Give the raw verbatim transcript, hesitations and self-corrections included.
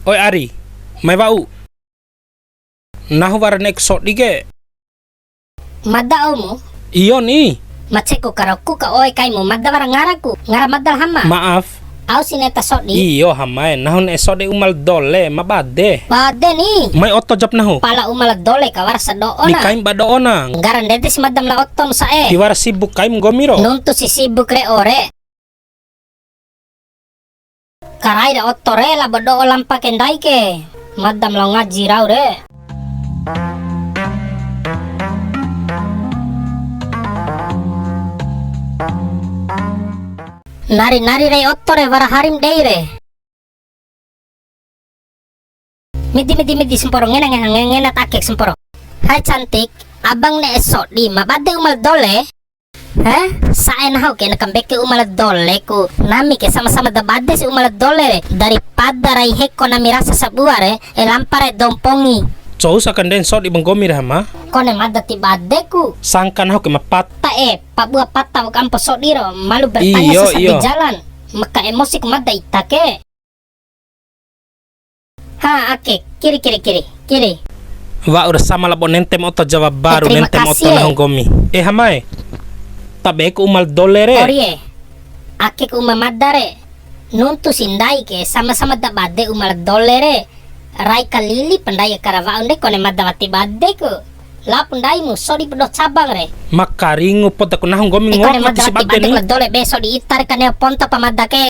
Oe ari, mai wa'u. Nahu wara ne'eku sodi ke. Mada omu? Iyo ni. Maceku karoku ka oe kaimu, mada wara ngaraku, ngara mada la Hama. Maaf. Au si ne'e ta sodi? Iyo Hamae, nahu ne'e sodi uma la Dole, ma bade. Bade ni. Mai oto jap nahu. Pala uma la Dole ka wara sado'o na. Ni kaim ba do'o na. Nggara ndede si madam la otom sa'e. Tiwara sibuk kaim nggomi ro. Nuntu si sibuk re ore. Karai ra oto re, labo do'o lampa ke ndai ke. Madam lao ngaji rau re. Nari-nari rai oto re, wara harim dei re. Midi, midi, midi, semporo, ngena, ngena, ngena, ngena, ta ake semporo. Hai cantik, abang ne'e sodi, ma bade uma la Dole? He? Sa'e nahu ke na kambeke uma la Dole ku. Nami ke sama-sama da bade si uma la Dole re. Daripada rai heko nami rasa sabua re, e lampa re dou mpongi. Cou sa kanden sodi ba nggomi re Hama. Kone mada ti bade ku. Sangka nahu ke ma pata. Ta e, pabua pata wa'u ampo sodi ro, malu bertanya. Iyo, sesat di iyo. Jalan. Maka emosi ku mada ita ke. Ha, ake, kiri, kiri, kiri, kiri. Wa'ura sama labo nentem oto Jawa Baru, eh, terima nentem oto kasih, nahu nggomi. Eh, Hamae. Tabe ku uma la Dole re. Orie. Ake ku uma mada re. Nuntu si ndai ke sama-sama da bade uma la Dole re. Rai kalili pa ndai aka ra wa'u nde kone mada wati bade ku. Lapu ndai mu sodi ba doho cabang re. Makaringu poda ku nahu nggomi. Eh, kone ngoa mada si wati bade ni. La Dole be sodi ita re kane ponto pa mada ke.